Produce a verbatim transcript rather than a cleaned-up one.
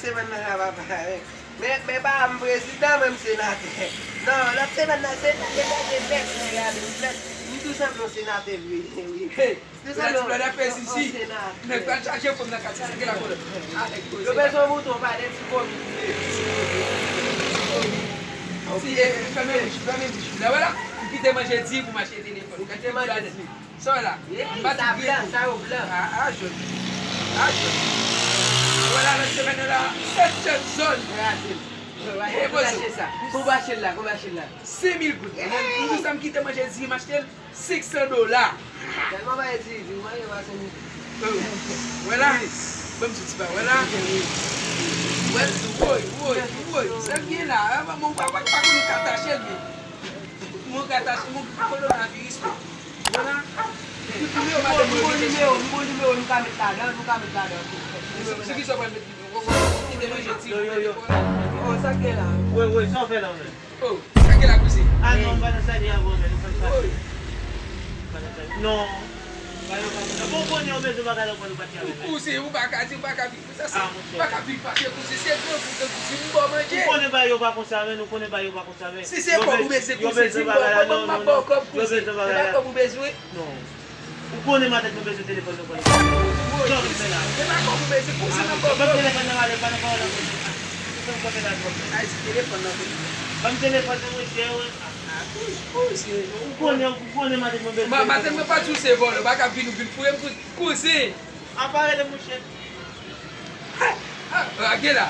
Semenn nan la, papa. Men, men pa m prezidan, men m senatè. Non, lòt semenn nan, senatè, nèg, nèg, nèg, nèg, m tou sanble yon senatè vre, wi. Tou sanble yon senatè. Nèg pral chache fòm nan katye, se ki la kolòn. Yo bezwen mouton, pa de ti komi. Si, e, fèmen bouch, fèmen bouch. La, wè la, m kite manje di pou m achte telefòn. Ou kite manje di. Sa w la? Sa blan, sa yo blan. A, a, jòn. A, jòn. Wè la, lòt semèn nan la, sèt jòn. Pou achte sa. Pou achte l la, pou achte l la. Senk mil goud. Mwen, pou sa m kite manje di, m achte l senk san dola. Tèlman bagay di, di, mwen, yo pa senk mil. Wè la. Ban m di ti bagay, wè la. Wè, woy, woy, woy. Sa l gen la, a, mwen, mwen, pa, pa, pa konn katache l, men. Mwen katache, mwen, koronaviris, men. Wè la. Nimewo, madanm, mwen, nimewo, nimewo, nou ka met ladan, nou ka met ladan. Se ki sa w pral met? Kite manje ti. Yo, yo, yo. Oh, sa k gen la? Wi, wi, sa w fè la, men? Oh, sa k gen la, kouzen? A non, m pa nan sa li avan, men, nou fè sa. Wi. M pa nan sa li. Non. Bagay yo pa konsa. Bon, konnen yo bezwen bagay la, nou pa t ka. Kouzen, ou pa ka di, ou pa ka viv pou sa, se, ah, monchè, ou pa ka viv pa fè kouzen, se grangou, grangou, si m ba w manje. Ou konnen bagay yo pa konsa, men, ou konnen bagay yo pa konsa, men. Si se kòb ou bezwen, kouzen, si m ba w kòb, m ap ba w kòb, kouzen. Se pa kòb ou bezwen. Non. Ou konnen matant mwen bezwen telefòn nan, konnen. Jan nou fè la. Se pa kòb ou bezwen, kouzen, m ap ba w kòb. Ban m telefòn nan, madanm, pa nan pawòl ankò. Telefòn nan, konnen. Ay, se telefòn nan, konnen. Ban m telefòn nan, monchè, wi. Ah, kouzen, kouzen. Ou konnen, ou konnen matant mwen bezwen telefòn. Matant mwen pa di w se vòlè, ou pa ka vin, ou vin fouye m, kouzen. Kouzen. Apa rele monchè. Ah, ah, ah, gen la.